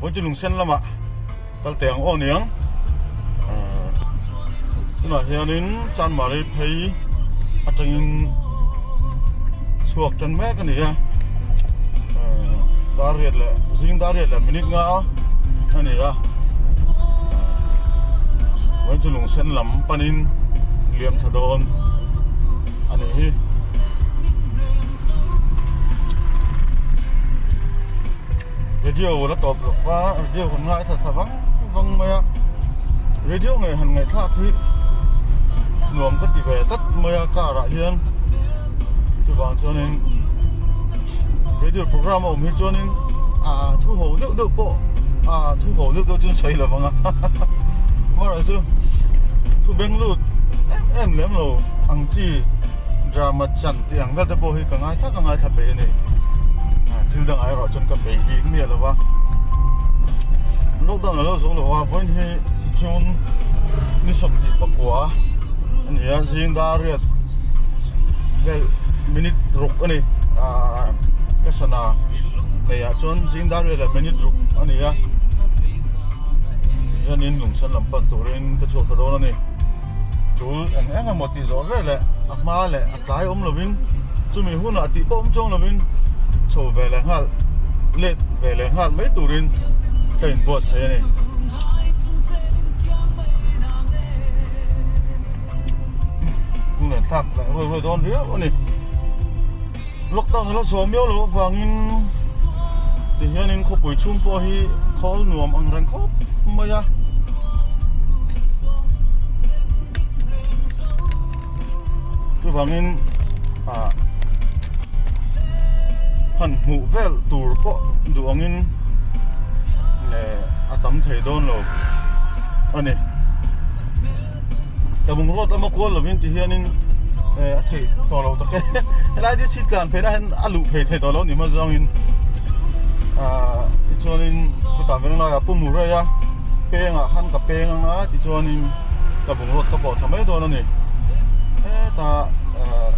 Vawiin chu lungsen lamah kal teh ang aw niang tunah hianin Chanmari phei atangin chhuak tan mek a ni a dar riat leh zing dar riat leh minute nga a ni a vawiin chu lungsen lam panin liam tha dawn a nih hi. Radio la tawp lo va radio kan ngaithla thla vang vang mai a radio ngei han ngaihthlak hi nuam ka ti ve tlat mai a car ah hian chuvang chuanin radio program a awm hi chuanin ah thu ho deuh deuh pawh ah thu ho deuh deuh chu an sawi lo vang a amaherawhchu chu thu beng lut em em lem lo ang chi drama chan tih ang vel te pawh hi ka ngaithla ka ngaithla peih a ni thil dangah erawh chuan ka bei bik miah lo va lockdown a lo zo lo a vawiin hi June ni 24 a ni a zing dar riat vel minute ruk a ni ah ka sana nei ah chuan zing dar riat leh minute ruk a ni a tihianin lungsan lam pan turin ka chhuak ta dawn a ni. Tul eng eng emaw tih zawh ve leh a hma leh a tlai awm lovin chumi hunah tih pawh awm chuang lovin chho ve leh nghal let ve leh nghal mai turin ka inbuatsaih a ni. Hmun thlak leh ruai ruai dawn riau a ni. Lockdown a la zawm miau loh avangin tihianin khawpui chhung pawh hi thawl nuam ang reng khawp mai a. Chuvangin ah han hmuh vel tur pawh duh angin eh a tam thei dawn lo a ni. Tabung road lama kual lovin ti hianin eh a theih tawh loh tak e helai hi seat tlan phei lah hian a luh phei thei tawh lo ni hma zawngin ah tichuanin chutah veng laiah pu Murray a pengah khan ka peng anga tichuanin tabung road ka pawh thla mai dawn a ni hetah eh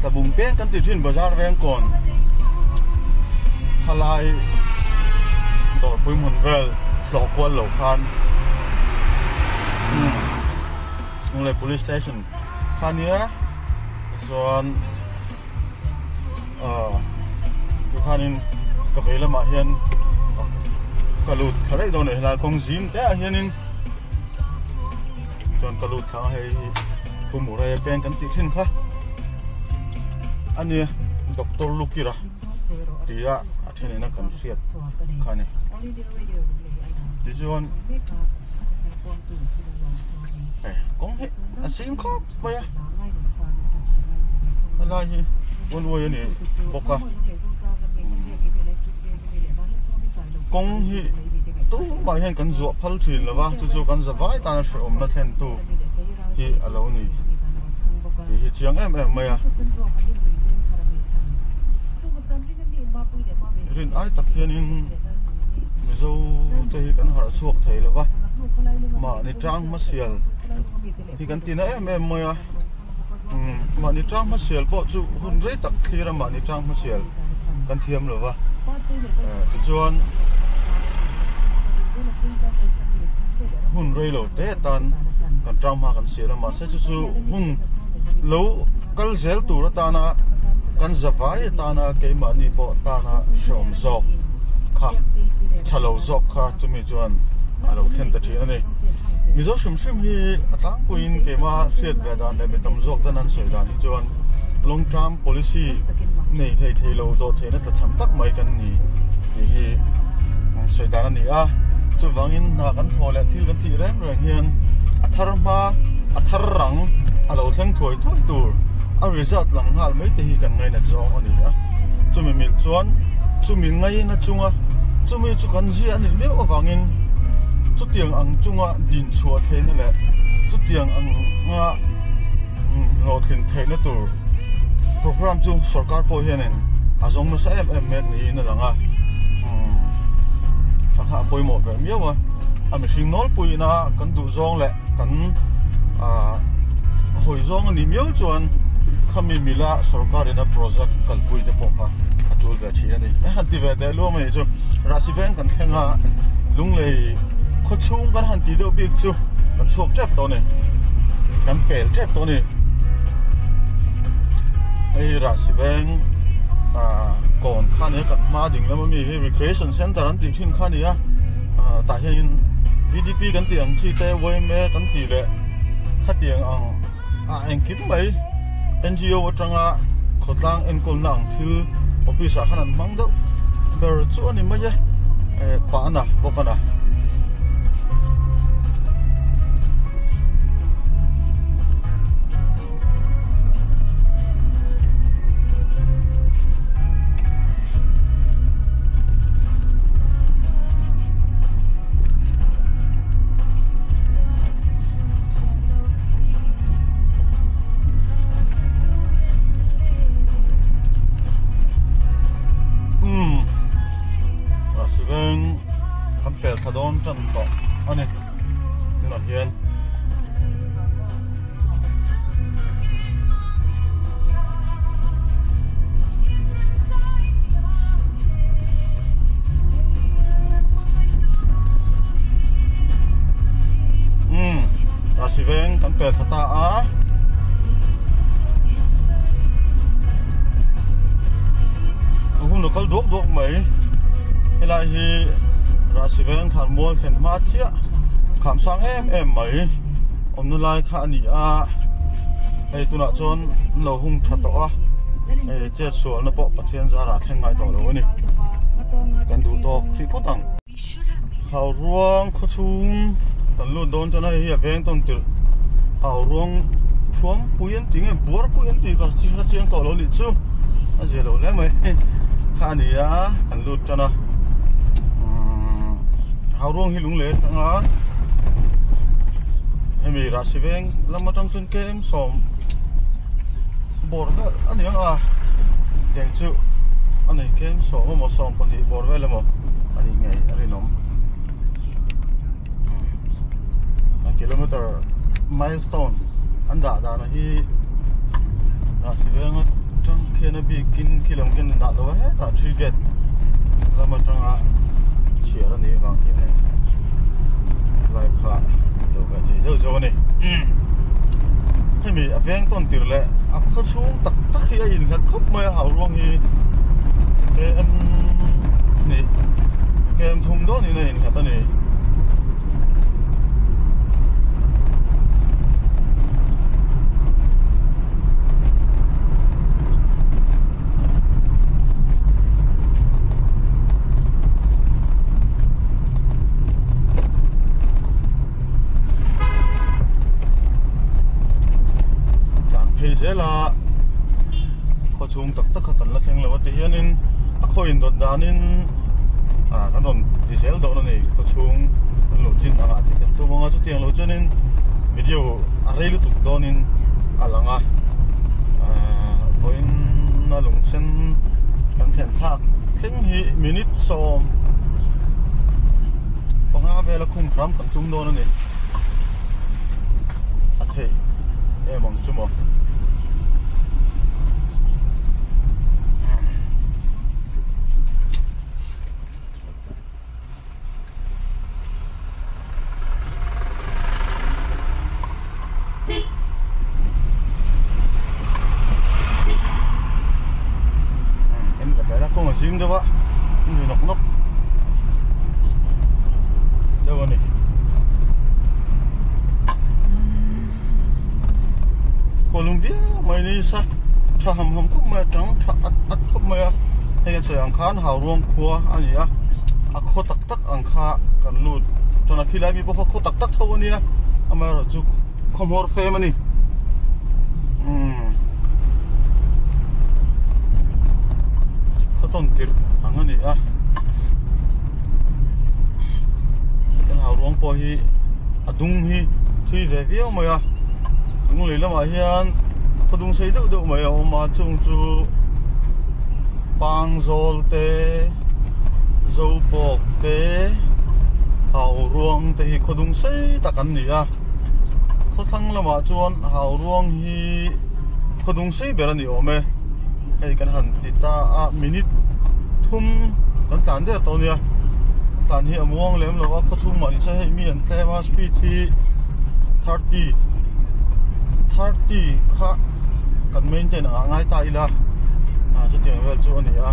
tabung peng kan tih thin bazar veng kawn thalai dawrpui hmun vel tlawh kual lo khan. Lunglei police station kha nia chuan ah tikhanin ka vei lamah hian ka lut thla daih dawn a ni helai kawng zim te ah hianin chuan ka lut thla ang hei hi Pu Murray peng kan tih thin kha a nia doctor Lukira tia a thenin a kan hriat kha a ni tichuan. Kawng hi a zim khawp mai a helai hi one way a ni bawk a kawng hi tumah hian kan zuah phal thin lo va chu chu kan za vai tana hrehawmna thlen tu hi a lo ni tih hi chiang em em mai a rin ai tak hianin Mizo te hi kan harh chhuak thei lo va mahni tang hmasial hi kan ti na em em mai a mahni tang hmasial pawh chu hun rei tak thlir a mahni tang hmasial kan thiam lo va tichuan hun rei lo te tan kan tang hma kan sial a mahse chu chu hun lo kal zel tur atana kan zavai atana keimahni pawh tana hreawm zawk kha tha lo zawk kha chumi chuan a lo thlen ta thin a ni. Mizo hrim hrim hi a tlangpuiin keimah hriat ve dan leh mi tam zawk dan an sawi dan hi chuan long term policy nei hlei thei lo dawh theihna tlachham tak mai kan ni tih hi sawi dan a ni a. Chuvangin hna kan thawh leh thil kan tih reng reng hian a thar hma a thar rang a lo thleng thuai thuai tur a result lang nghal mai te hi kan ngainat zawng a ni a. Chumi mil chuan chumi ngaina chunga chumi chu kan zia a nih miau avangin chutiang ang chunga din chhuah theihna leh chutiang anga hlawhtlin theihna tur program chu sorkar pawh hianin a zawng nasa em em mek niin a lang a thla kha a pawimawh ve miau a a mihring nawlpuiin a kan duh zawng leh kan ah hawi zawng a nih miau chuan khami mila sorkar ina project kalpui te pawh kha a tul ve thin a ni a han ti ve teh luam a nih chu rahsi veng kan thleng a. Lunglei khaw chhung kan han tih deuh bik chu kan chhuak tep tawh a ni kan pel tep tawh a ni hei hi Rahsi veng ah kawn kha a ni a kan hma ding lama mi hi recreation center an tih thin kha a ni a ah tah hianin D D P kan tih ang chi te yma kan tih leh khatiang ang ah engkim mai N G O atanga khawtlang enkawlna ang thil office ah khan an hmang deuh ber chu a ni mai e eh pahna bawk a na. Umm a siveng kan pel thla dawn tan tawh a ni tunah hian. Umm Rasi veng kan pel thla ta a. A hun a kal duak duak mai. Helai hi Rasi veng thlanmual thlen hma chiah kham sang em em mai. Awmna lai kha a ni a hei tunah chuan an lo hung tha tawh a hei chet sualna pawh Pathian zarah thleng ngai tawh lo a ni kan duh tawk hrih phawt ang hau ruang khaw chhung kan lut dawn chuan hei hi a veng tawn tirh hau ruang thuam pui an ti nge buar pui an ti ka hre chiang tawh lo lih chu a zia lo hle mai kha a ni a kan lut tan a umm hau ruang hi lung leh atanga. Hemi Rahsi veng lam atang chuan tlem sawm bawr vel a ni ang a tiang chu a nei tlem sawm emaw 12 bawr vel emaw a nih ngei a rinawm a kilometer milestone an dah dan hi Rahsi veng atang khian a bikin khi lam khian an dah lo a hetah three gate lam atanga chhiar a nih avang hian hei lai kha lo ve thei zeuh zeuh a ni hemi a veng tawn tir leh a khaw chhung tak tak hi a inhlat khawp mai a hau ruang hi km hnih km thum dawn in a inhlat a ni. Tlan phei zel a khaw chhung tak tak kha kan la thleng lo a ti hianin a khaw indawt danin ah kan rawn ti zel dawn a ni khaw chhung kan lo chin ang ah tih kan tum ang a chutiang lo chuanin video a rei lutuk dawnin a lang a ah vawiin a lung sen kan thlen thlak thleng hi minute 15 vela khung hram kan tum dawn a ni a theih em ang chu maw. Em ka pela kawng a zim deuh a ni nawk nawk deuh a ni kawlum viau mai ni sa tha ham ham khawp mai a tang tha at at khawp mai a hei a sawi ang khan hau ruang khua a ni a a khaw tak tak ang kha kan lut chuan a khilai mi pawh kha khaw tak tak tho a nia amaherawhchu khaw hmawr fem a ni umm khaw tawn tirh ang a ni a kan hau ruang pawh hi a dung hi thui ve viau mai a lung lei lamah hian khaw dung sei deuh deuh mai a awm a chung chu pangzawl te zobawk te hau ruang te hi khaw dung sei tak an ni a khawthlang lamah chuan hau ruang hi khaw dung sei ber a ni awm e hei kan han ti ta a minute thum kan tlan der tawh a nia. tlan hi a muang lem lo a khawchhung mah nise hei mi an tlem a speed hi 30 30 kha kan maintain ang ah ngai ta ila ah chutiang vel chu a ni a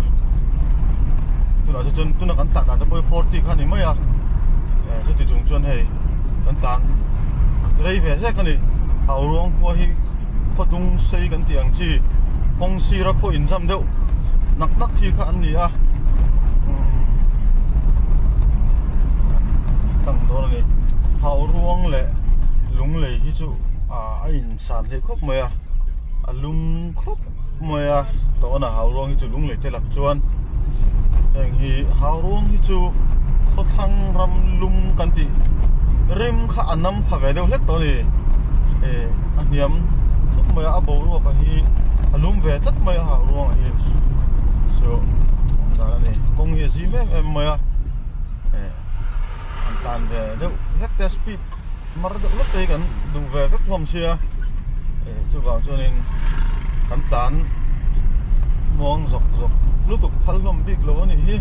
tunah te chuan tuna kan tlan dan te pawh hi 40 kha a ni mai a eh chuti chung chuan hei kan tlan rei ve zek a ni hau ruang khua hi khaw dung sei kan tih ang chi kawng sira khaw inzam deuh nak nak chi kha an ni a tlang dawn a ni hau ruang leh lunglei hi chu ah a insan hlei khawp mai a a lum khawp mai a tawna hau ruang hi chu lunglei te lak chuan heng hi hau ruang hi chu khawthlang ram lum kan tih rim kha a nam pha ve deuh hlek tawh a ni eh a hniam thut mai a a boruak a hi a lum ve tlat mai a hau ruang ah hi chu dan a ni kawng hi a zim em em mai a eh an tlan ve deuh hlek te speed mar deuh hlek te hi kan duh ve vek hlawm sia eh chuvang chuanin kan tlan muang zawk zawk lutuk phal hlawm bik lo a nih hi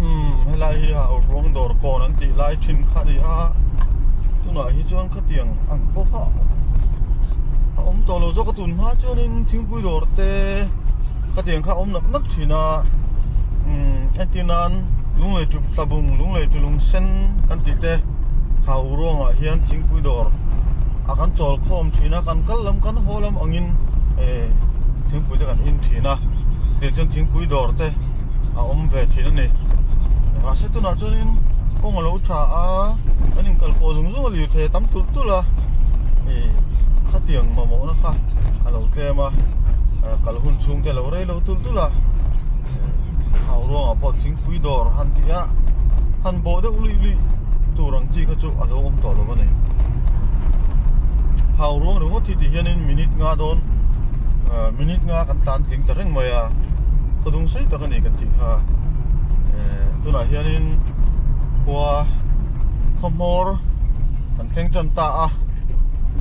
umm helai hi hau ruang dawr kawn an tih lai thin kha a ni a tunah hi chuan khatiang ang pawh kha a awm tawh lo zawk a tun hma chuanin thingpui dawr te khatiang kha a awm nak nak thin a umm entir nan lunglei chu tlabung lunglei chu lung sen kan tih te hau ruangah hian thingpui dawr a kan chawl khawm thin a kan kal lam kan haw lam angin eh thingpui te kan in thin a tiang chuan thingpui dawr te a awm ve thin a ni mahse tunah chuanin kawng a lo tha a kan inkal pawh zung zung a lirthei a tam tulh tulh a ih khatiang mamawhna kha a lo tlem a kal hun chhung te a lo rei lo tulh tulh a hau ruangah pawh thingpui dawr han tih a han bawh deuh luih luih tur ang chi kha chu a lo awm tawh lo a ni hau ruang ringawt hi ti hianin minute nga dawn minute nga kan tlan tling ta reng mai a khawdung sei tak a ni kan tih kha tunah hianin khua khawhmawr kan thleng tan ta a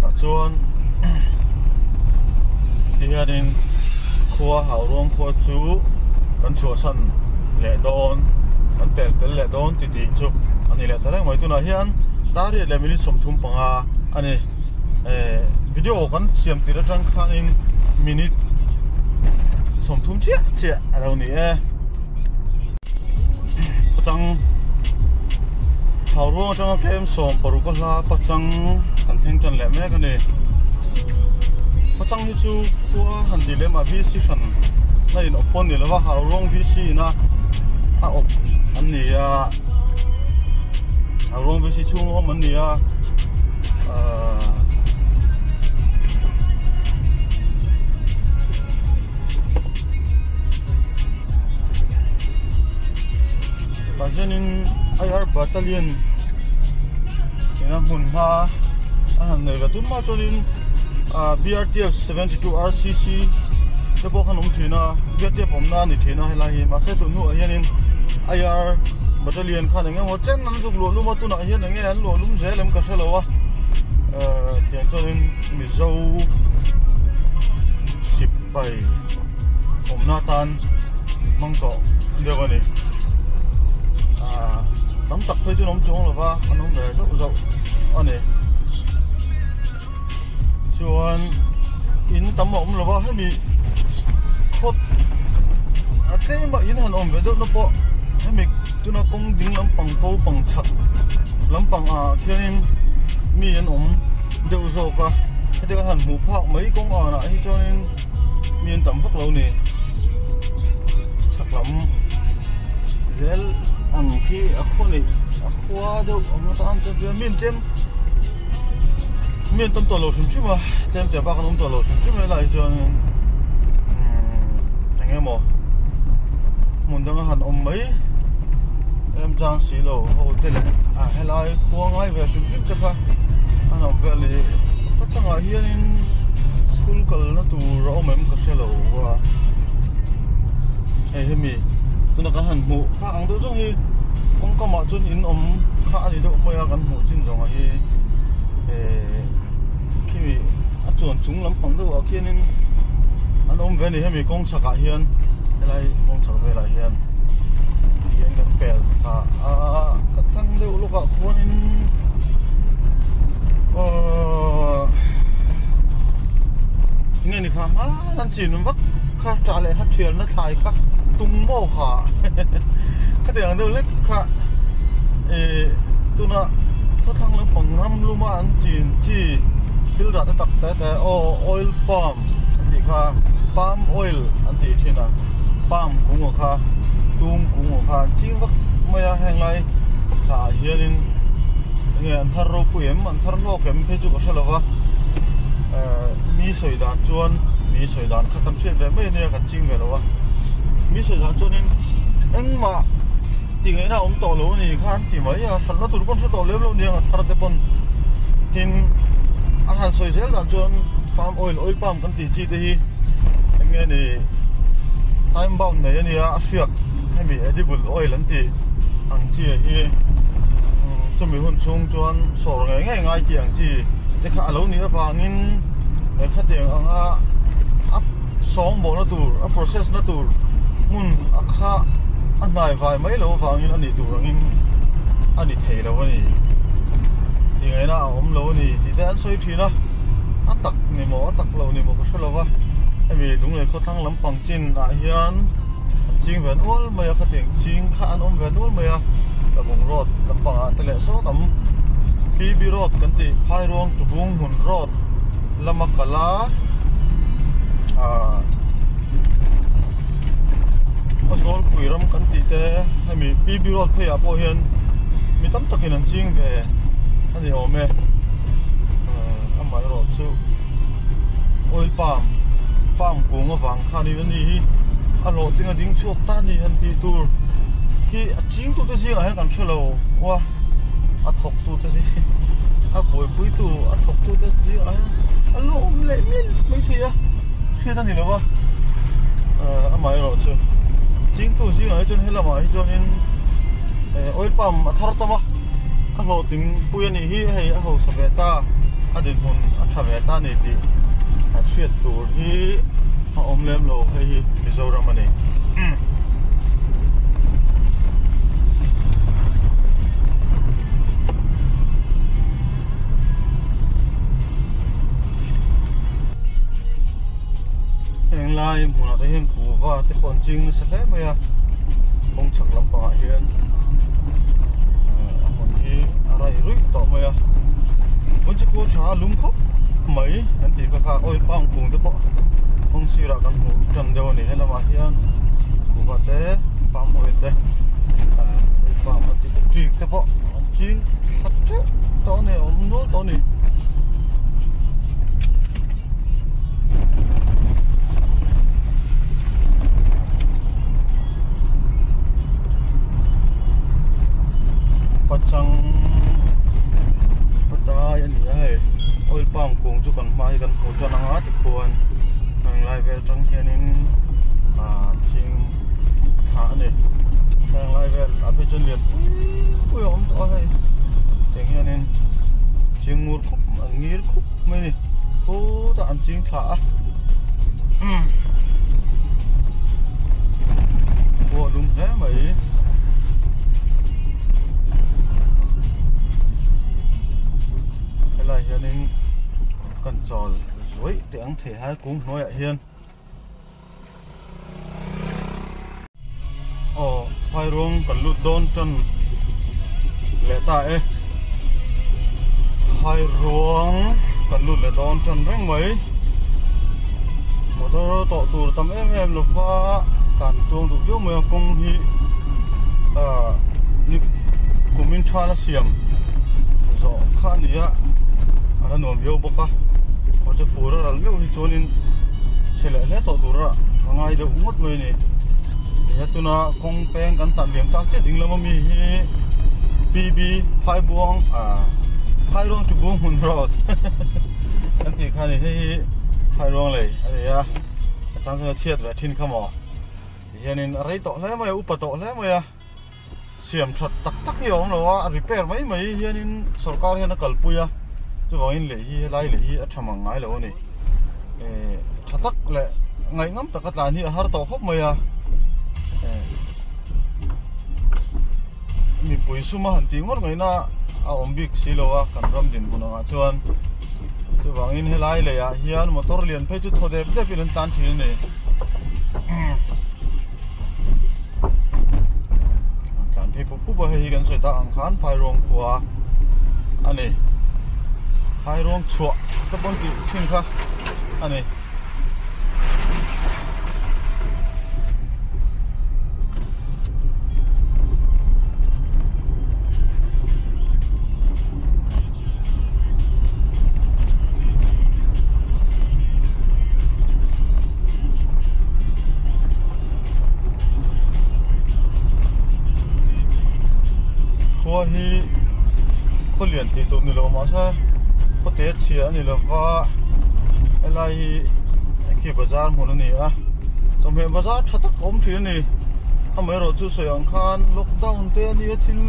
tah chuan ti hianin khua hau ruang khua chu kan chhuahsan leh dawn kan pel tel leh dawn ti tih chu a ni leh ta reng mai tunah hian dar riat leh minute 35 a ni eh video kan siam tir atang khanin minute 30 chiah chiah a lo ni e pachang hau ruang atanga tlem 16 a hla pachang kan thleng tan leh mek a ni pachang hi chu khua han tih lem ah VC hran na in awp pawh a ni lo va hau ruang VC ina a awp an ni a hau ruang VC chhung awm an ni a ahh. Tah hianin IR Battalion ina hmun hma a han nei ve tum mah chuanin ah BRTF 72 RCC te pawh khan awm thin a BRTF awmna a ni thin a helai hi mahse tun hnuah hianin IR Battalion khan eng emaw chen an zuk luah lum a tunah hian eng nge an luah lum zel em ka hrelo a eh tiang chuanin Mizo sipai awmna atan hmang tawh deuh a ni ah tam tak phei chu an awm chuang lo va an awm ve zauh zauh a ni chuan in tam a awm lo va hemi khawt a tlem a in han awm ve deuh na pawh hemi tuna kawng ding lampang ko pang chhak lampang ah khianin mi an awm deuh zawk a heti ka han hmuh phak mai kawng anah hi chuanin mi an tam vak lo ni chhak lam zel ang khi a khaw neih a khua deuh ang atan chuan chuan mi an tlem mi an tam tawh lo hrim hrim a tlem teh bak an awm tawh lo hrim hrim helai hi chuanin umm eng emaw hmun danga han awm mai remchang si lo ho te leh ah helai khua ngai ve hrim hrim te kha an awm vel a ni ka changah hianin school kalna tur a awm em ka hre lo a hei hemi tuna kan han hmuh kha ang deuh zawng hi kawngka mah chuan in awm kha a ni deuh mai a kan hmuh chin zawng ah hi eh khimi a chuan chung lampang deuh ah khianin an awm ve a ni hemi kawng chhak ah hian helai kawng chhak velah hian ti hian kan pel thla. chin vak kha tah leh kha thialna thlai kha tum maw kha khatiang ang deuh lek kha ih tuna khawthlang lampang ram luma an chin chi thil rah te tak te te aw oil palm an tih kha palm oil an tih thin a palm kung aw kha tum kung aw kha an ching vak mai a heng lai thla ah hianin enge an thar ropui em an thar hlawk em phei chu ka hre lo va eh mi sawi dan chuan mi sawi dan kha kan hriat ve mai ania kan ching ve lo a mi sawi dan chuanin engmah ti ngaihna a awm tawh lo a ni kha an ti mai a hranna tur pawn hre tawh lem lo nia a thar te pawn tin a han sawi zel dan chuan palm oil oil palm kan tih chi te hi eng nge ni time bound nei a nia a hriak hemi edible oil an tih ang chi ah hi chumi hun chhung chuan sawr ngei ngei ngai tih ang chi te kha a lo nih avangin khatiang anga a sawng bawhna tur a process na tur hmun a kha a hnai vai mai loh avangin a nih tur angin a ni thei lo a ni tih ngaihna a awm lo a ni tih te an sawi thin a a tak ni maw a tak lo ni maw ka hre lo va hemi lunglei khawthlang lampang chin ah hian an ching ve nual mai a khatiang ching kha an awm ve nual mai a tlabung road lampang ah te leh sawn awm P B road kan tih phairuang tubung hmun road lama kal a ahh Zawlpui ram kan tih te hemi P B road phei ah pawh hian mi tam takin an ching ve a ni awm e ahh amaherawh chu oil palm palm kung avang khanin ani hi a hlawhtling a ding chhuak ta a ni han tih tur hi a ching tute zingah hian kan hre lo a a thawk tute zing a buaipui tu a thawk tute zingah hian a lo awm leh mial mai thei a hriat a ni lo a ahh amaherawh chu chingtu zingah hi chuan helamah hi chuanin eh oil palm a thar tam a a hlawhtling pui a nih hi hei a hausa ve ta a dinhmun a tha ve ta a ni tih han hriat tur hi a awm lem lo hei hi Mizoram a ni. Heng lai hmunah te hian kuhva te pawh an ching nasa hle mai a kawng chhak lampangah hian a hmun hi a raih ruih tawh mai a hmun chu khaw tha a lum khawp mai kan tih kha kha oil palm kung te pawh kawng sirah kan hmuh tan deuh a ni helamah hian kuhva te palm oil te oil palm an tih te trik te pawh an ching thla teuh tawh a ni a awm nual tawh a ni. Pachang patai a ni a hei oil palm kung chu kan hma hi kan hmuh chuan anga tikhuan heng lai vel atang hianin ah ching thlah a ni heng lai vel ah phei chuan lian pui pui a awm tawh a hei tiang hianin ching ngur khup an ngir khup mai a ni khutah an ching thla a khua lum hle mai helai hianin kan chawl zuaih teh ang thei hai kung hnuaiah hian. Aw phai ruang kan lut dawn tan leh ta e phai ruang kan lut leh dawn tan reng mai motor tawh tur tam em em lo va kan tuang duh viau mai a kawng hi ah ni kumin tha la siam zawh kha a ni a a la nuam viau bawk a mahse fur a ral meuh hi chuanin chhe leh hle tawh tur a ka ngai deuh ngawt mai a ni he tuna kawng peng kan tlan liam tak chiah ding lama mi hi P B Phaibuang ah Phairuang to Bunghmun road kan tih kha a ni hei hi Phairuang lei a ni a a chang chuan a chhiat ve thin kha maw tihianin a rei tawh hle mai a upa tawh hle mai a. Siam that tak tak hi a awm lo a, a repair mai mai hianin sorkar hian a kalpui a, chuvangin lei hi helai lei hi a tha mang ngai lo a ni. Eh tha tak leh ngaihngam taka tlan hi a har tawh khawp mai a, eh mipui suma han tih ngawt ngaihna a awm bik si lo a kan ram dinhmun angah chuan. Chuvangin helai leiah hian motor lian phei chu thaw dep dep in an tlan thin a ni. An tlan phei pup pup a, hei hi kan sawi tak ang khan Phairuang khua a ni. Phairuang chhuah te pawn tih thin kha a ni. Khua hi khaw lian tih tur ni lo mahse khaw te chhia a ni lo va helai hi khi bazar hmun a ni a chawhmeh bazar tha tak a awm thin a ni amaherawhchu sawi ang khan lockdown te a nia thil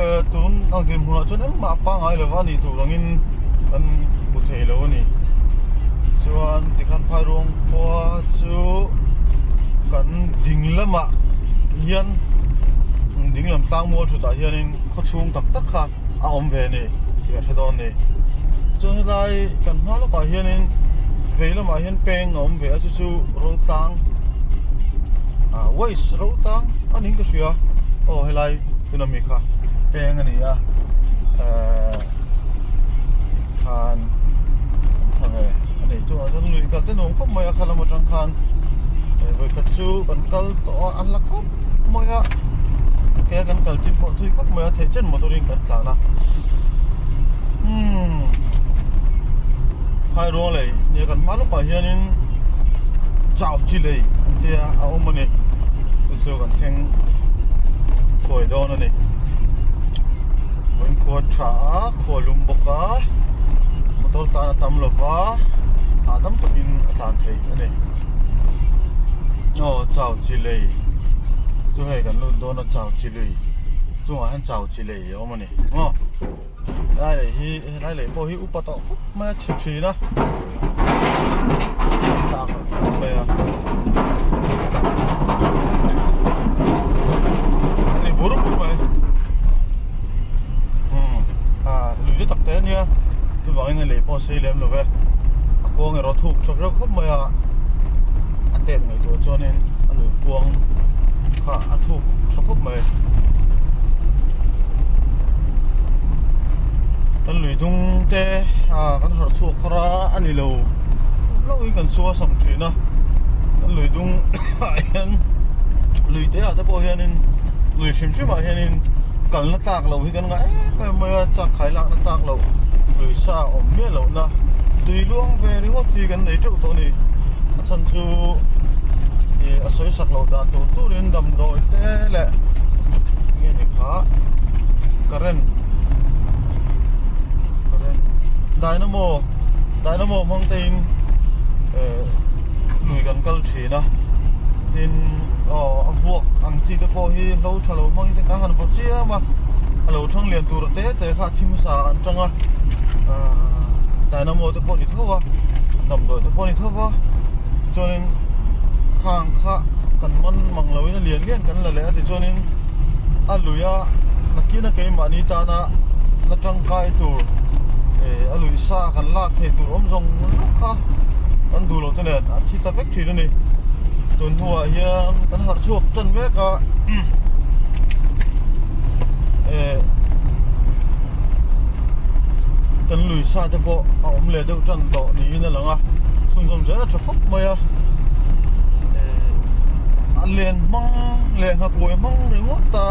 eh tun ang dinhmunah chuan engmah pangngai lova a nih tur angin kan hmu thei lo a ni chuan tikhan phairuang khua chu kan ding lamah hian ding lam tlang mual thutah hianin khaw chhung tak tak kha a awm ve a ni tih kan hre dawn a ni chuan helai kan hma lawkah hianin vei lamah hian peng a awm ve a chu chu rotlang ah waste rotlang a niin ka hria aw helai tuna mi kha peng a ni a ehh khan an tha ve a ni chungah chuan lui kal te nuam khawp mai a kha lam atang khan vawikhat chu kan kal tawh a an la khawp mai a ke kan kal chin pawh thui khawp mai a theih chen motor in kan tlan a umm phairuang lei nia kan hma lawkah hianin chau chi lei an tia a awm a ni chu chu kan thleng thuai dawn a ni vawiin khua tha a khua lum bawk a motor tan a tam lova hahdam takin a tlan thei a ni aw chau chi lei chu hei kan lut dawn a chau chi lui chungah hian chau chi lei a awm a ni maw helai lei hi helai lei pawh hi upa tawh khawp mai a chhe thin a thlak khawp mai a ani bur bur mai umm ah lui te tak te ania chuvangin a lei pawh a sei lem lo ve a kawng erawh thuk tha reuh khawp mai a a tet ngaihtuah chuanin a lui kuang kha a thuk tha khawp mai kan lui dung te ah kan harh chhuak thar a a ni lo lo in kan chua sam thin a kan lui dung ah hian lui te ah te pawh hianin lui hrim hrim ah hianin kalna tlak loh hi kan ngah em em mai a chak khai lakna tlak loh lui sa awm miah loh na tui luang ve ringawt hi kan nei teuh tawh a ni a chhan chu ih a sawi sak loh dan tur turin damdawi te leh nge ni kha current current dynamo dynamo hmang te in eh lui kan kal thin a tin aw a vuak ang chi te pawh hi hlo tha lo hmang te kha han vaw chiam a a lo thang lian tur te te kha a thim sa an tang a ahh dynamo te pawh ni tho a damdawi te pawh ni tho va chuanin khang kha kan man mang lo in a lian lian kan la leh a tichuanin a lui a nakin a keimahni tana la tangkai tur eh a lui sa kan lak thei tur awm zawng zawng kha kan duh loh te nen a thi ta vek thin a ni tun hnuah hian kan harh chhuak tan mek a eh kan lui sa te pawh a awm leh deuh tan tawh niin a lang a chhunzawm zel a tha khawp mai a eh a len hmang leh nghakuai hmang ringawt a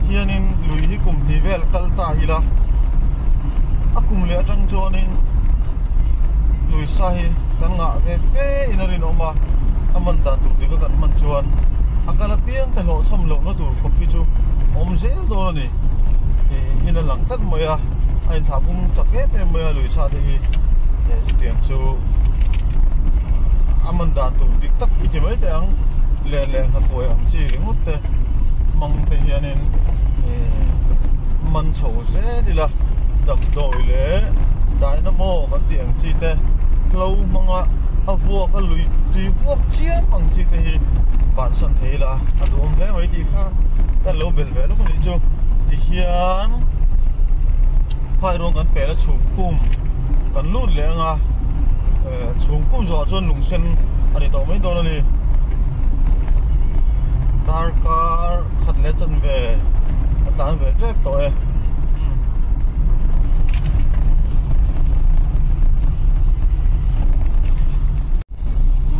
hianin lui hi kum hnih vel kal ta ila a kum leh atang chuanin lui sa hi kan ngah ve fe in a rinawm a a man dan tur dik a kan hman chuan a kal apiang te hlawhchham lohna tur khawp hi chu awm zel dawn a ni ih in a lang tlat mai a a inthlah pum chak em em mai a lui sa te hi eh chutiang chu a man dan tur dik tak i ti mai teh ang len leh nghakuai ang chi ringawt te hmang te hianin ih man chho zel ila damdawi leh dynamo kan tih ang chi te hlo hmanga a vuak a lui tui vuak chiam ang chi te hi bansan thei ila a duhawm hle mai tih kha kan lo bel ve lawk a nih chu tihian phai ruang kan pel a chhum khum. kan lut leh ang a, chhung kum zawhah chuan lung sen a ni tawh mai dawn a ni. Darkar khat leh chanve a tlan ve tep tawh e.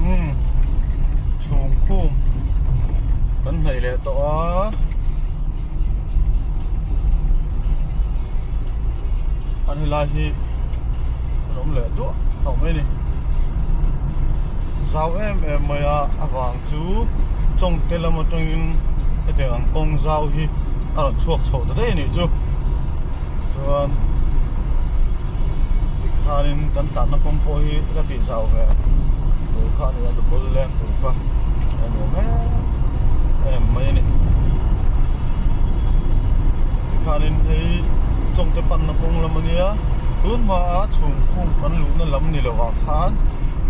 Umm chhung khum kan hnaih leh tawh a an helai hi an awm leh duah tawh mai a ni zau em em mai a a vang chu chawngte lam atangin hetiang ang kawng zau hi a rawn chhuak chho ta daih a nih chu chuan tikhanin kan tlanna kawng pawh hi ka tih zau ve tur kha a ni a bul leng tur kha a nuam em em mai a ni tikhanin hei chawngte panna kawng lam a nia tun hmaa chhung khung kan luhna lam ni lo ah khan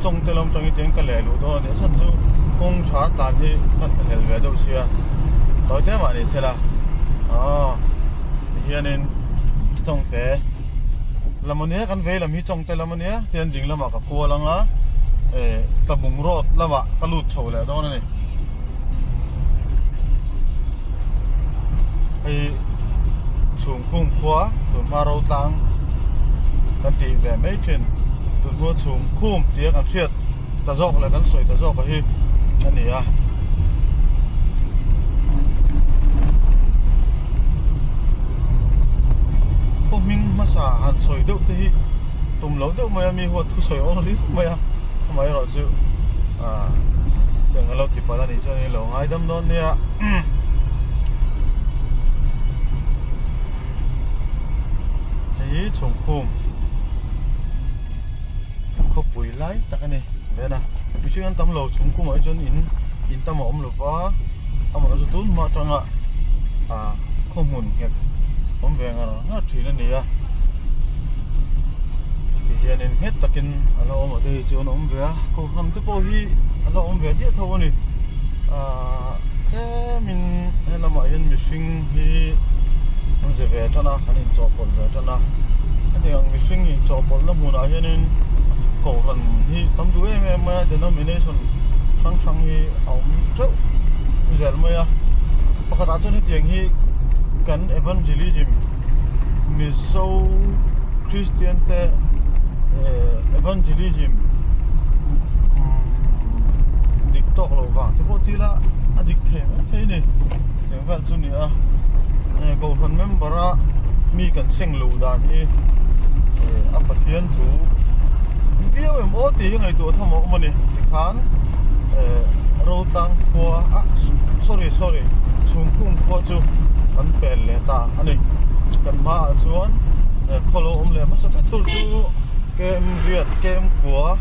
chawngte lam atangin tiang ka leh luh dawn a ni a chhan chu kawng tha tlan hi kan thlahlel ve deuh sia tawi te mah ni sela aw tihianin chawngte lam a nia kan vei lam hi chawngte lam a nia tian ding lamah ka kual ang a eh tlabung road lamah ka lut chho leh dawn a ni hei chhungkhung khua tunhma ro tlang kan tih ve mai thin tunhma chhungkhum tia kan hriat ta zawk leh kan sawi ta zawk a hi a ni a. Khaw hming hmasa han sawi deuh te hi tum lo deuh mai a mi huat thu sawi awm riau mai a amaherawh chu ah eng alo ti palh a nih chuan ilo ngaidam dawn nia hei hi chhungkhum khawpui lai tak a ni ven a mihring an tam lo chung kumah hi chuan in in tam a awm lo va amah chu tun hma atanga ah khaw hmun nghet awm ve ngar ngar thin a ni a tihianin nghet takin a la awm a te hi chuan a awm ve a kohhran te pawh hi a la awm ve diah tho a ni ah tlemin helamah hian mihring hi an ze ve tan a an inchawhpawlh ve tan a hetiang ang mihring inchawhpawlhna hmunah hianin kohhran hi tam duh em em mai a denomination hrang hrang hi a awm teuh zel mai a pakhatah chuan hetiang hi kan evangelism Mizo Christian te eh evangelism dik tawk loh vang te pawh tila a dik thei mai thei a ni eng vel chu ni a eh kohhran member a mi kan seng loh dan hi eh a Pathian thu viau em aw tih hi ngaihtuah tham a awm a ni tikhan eh Rotlang khua ah sorry sorry Chhungkhung khua chu an pel leh ta a ni kan hmaah chuan eh khaw lo awm leh hmasa ber tur chu kem riat kem kua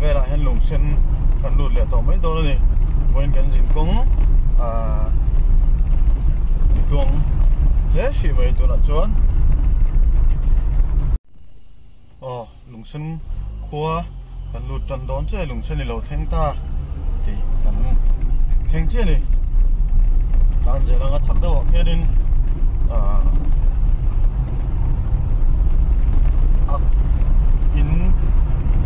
velah hian lung sen kan lut leh tawh mai dawn a ni vawiin kan zin kawng ah tluang hle hrih mai tunah chuan aw lungsen khua kan lut tan dawn chiah lungsen i lo thleng ta tih kan thleng chiah a ni tan zel anga chak deuh ah khianin ah a in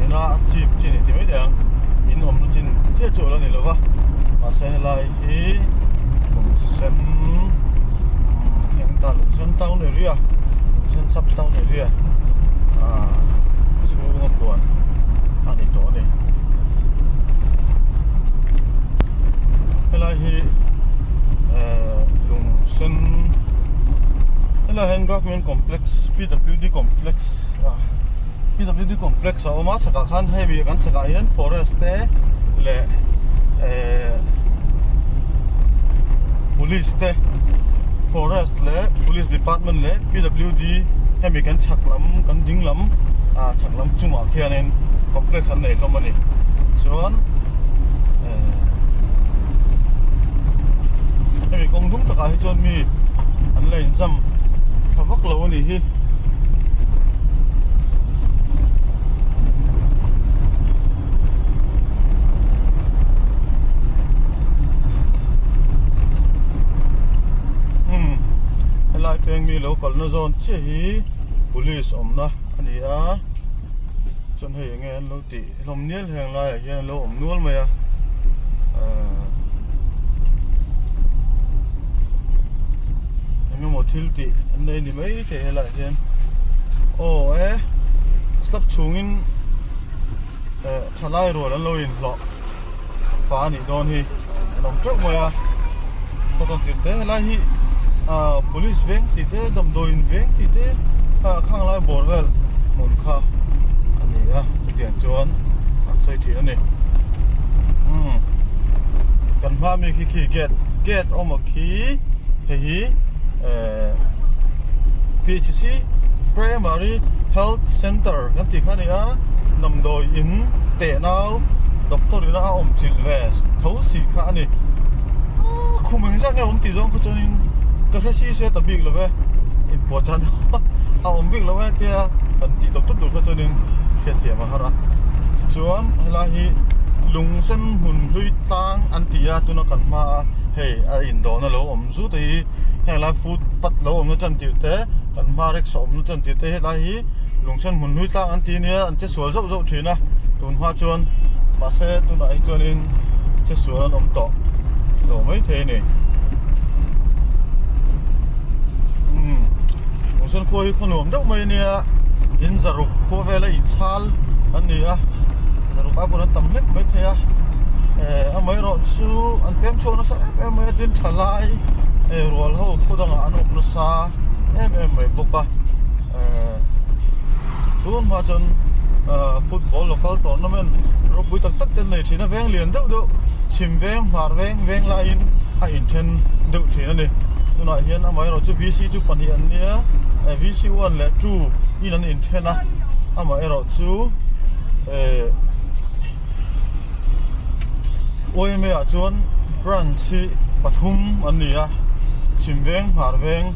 ina a chip chin i ti mai thei ang in awmna chin chiah chu a la ni lo va mahse helai hi lungsen thleng ta lungsen town area lungsen sub town area ah chhunga puan a ni tawh a ni helai hi eh lungsen helai hian government complex P_W_D complex ah P_W_D complex a awm a chhakah khan hemi kan chhakah hian forest te leh eh police te forest leh police department leh P_W_D hemi kan chhak lam kan ding lam ah chhak lam chungah khianin complex an nei hlawm a ni chuan eh hemi kawng hnung takah hi chuan mi an la inzam thla vak lo a nih hi. Umm helai peng mi lo kalna zawn chiah hi police awmna a ni a. Chuan hei enge an lo tih hlawm nial heng laiah hian a lo awm nual mai a ehh eng emaw thil tih an nei ni mai thei helaiah hian aw e step chhungin ehh thalai rual an lo inhlawh fa a nih dawn hi an awm teuh mai a kawtawn tirh te helai hi ahh police veng tih te damdawiin veng tih te ah khang lai bawr vel hmun kha a ni a chutiang chuan an sawi thin a ni umm kan hma mi khi khi gate gate awm a khi hei hi ehh P_H_C primary health center kan tih kha a ni a damdawiin teh nau doctor ina a awm chilh ve tho si kha a ni aaa khum eng zat nge awm tih zawng kha chuanin ka hre si se ta bik lo ve inpuah chan a awm bik lo e tia han tih tawp tawp tur kha chuanin hriatthiam a har a tichuan helai hi lung sen hmun hlui tlang an ti a tuna kan hma a hei a indawhna lo awm zut a hi heng lai foot path lo awmna tan tirh te kan hma rickshaw awmna tan tirh te helai hi lung sen hmun hlui tlang an ti nia an che sual zauh zauh thin a tun hma chuan mahse tunah hi chuanin che sual an awm tawh lo mai thei a ni umm lungsen khua hi khaw nuam deuh mai ania in zaruk khua vela inchhal an ni a zaruk ai pawn an tam hlek mai thei a eh amaherawh chu an pem chhuak nasa em em mai a tin tha lai eh rual ho khaw dangah an awm nasa em em mai bawk a eh tun hma chuan ah football local tournament ropui tak tak te an nei thin a veng lian deuh deuh chhim veng hmar veng veng laiin a inthen deuh thin a ni tunah hian amaherawhchu V_C chu pahnih an nia eh V_C one leh two in an inthen a amaherawhchu eh U_M_A ah chuan branch hi pathum an ni a chhim veng hmar veng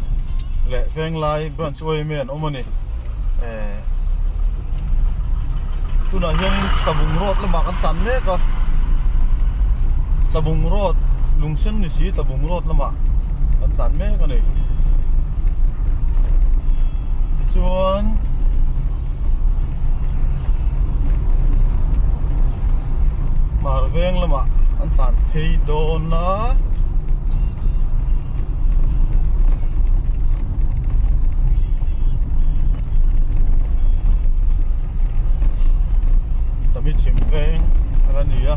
leh veng lai branch U_M_A an awm a ni. Eh tunah hianin tlabung road lamah kan tlan mek a tlabung road lungsen ni si tlabung road lamah kan tlan mek a ni tichuan hmar veng lamah an tlan phei dawn a. Tami chhim veng a la ni a.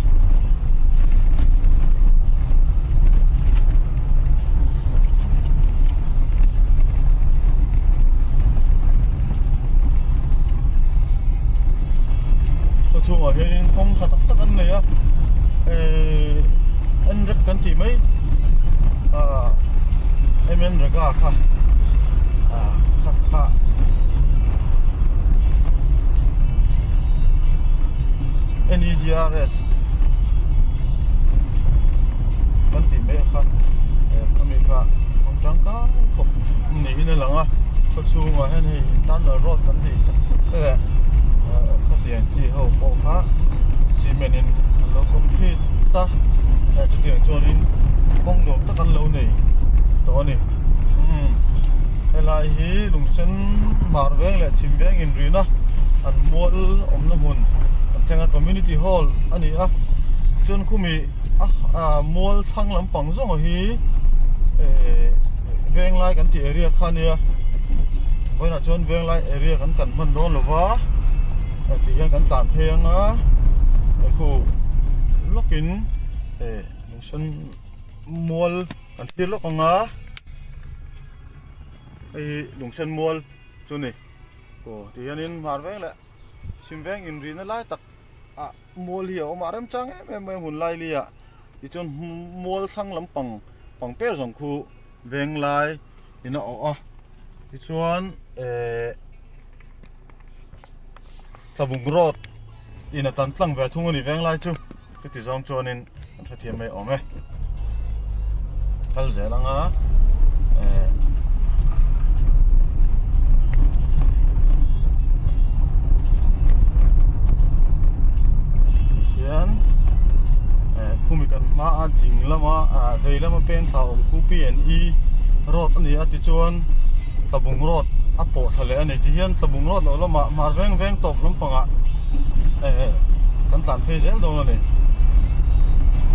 Khaw chhungah hianin kawng tha tak tak an nei a ehh en rek kan tih mai ah M_N Rega kha ah kha kha N_E_G_R_S kan tih mai kha eh khami kha hmang tangkai khawp niin a lang a khaw chhungah hian hei tunnel road kan tih tak tak te leh eh khawtiang chi ho pawh kha cement in an lo concrete ta eh chutiang chuanin kawng nuam tak an lo nei tawh a ni umm helai hi lungsen hmar veng leh chhim veng inrina an mual awmna hmun an thleng a community hall a ni a chuan khumi a mual thlang lampang zawng hi ehh venglai kan tih area kha a nia vawiinah chuan venglai area kan kan hman dawn lo va ti hian kan tlan phei anga khu lawkin ehh lungsen mual kan thlir lawk ang a hei hi lungsen mual chu ni aw ti hianin hmar veng leh chhim veng inrihna lai tak ah mual hi a awm a remchang em em mai a hmun lai li ah tichuan mual thlang lampang pangper zawng khu veng lai in a awh a tichuan ehh tlabung road in a tan tlang ve thung a ni veng lai chu. Chuti zawng chuanin an hrethiam mai awm e. Kal zel anga eh hian eh khumi kan hma a ding lama ah vei lama peng thla awm khu P and E road a ni a tichuan Tlabung road a pawh thla leh a ni tihian Tlabung road loh lamah hmar veng veng tawp lampangah. Kan tlan phei zel dawn a ni.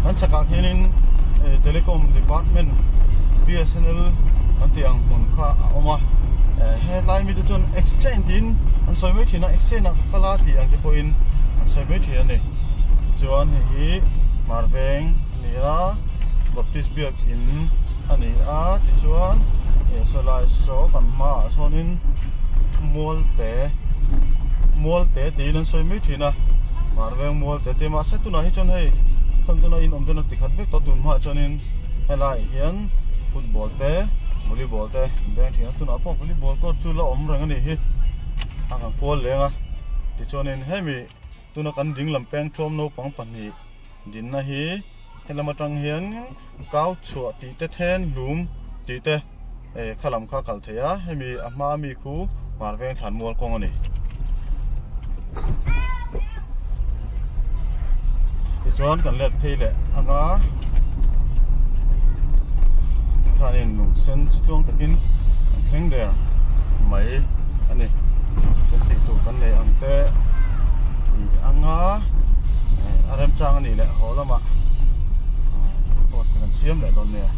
Kan chhakah khianin Telecom Department BSNL kan tih ang hmun kha a awm a. Hetlai mite chuan exchange tiin an sawi mai thin a, exchange ah ka kal a tih ang te pawhin an sawi mai thin a ni. Tichuan hei hi Hmarveng a ni a, Baptist Biakin a ni a, tichuan sawlai saw kan hmaah sawnin Mualte Mualte tiin an sawi mai thin a Marveng Mualte te mahse tunah hi chuan hei chuan tuna in awm ten a ti khat vek tawh tun hmaah chuanin helaiah hian football te volleyball te an beng thin a tunah pawh volleyball court chu la awm reng a nih hi a kan kual leng a tichuanin hemi tuna kan ding lam peng thuam naupang pahnih dinna hi helam atang hian kau chhuah tih te then hlum tih te eh kha lam kha a kal thei a hemi a hma ami khu hmar veng thlan mual kawng a ni tichuan kan let phei leh anga tikhanin lung sen chu tluang takin an thleng der mai a ni kan tih tur kan nei ang te tih anga a remchang a nih leh haw lamah report kan siam leh dawn nia.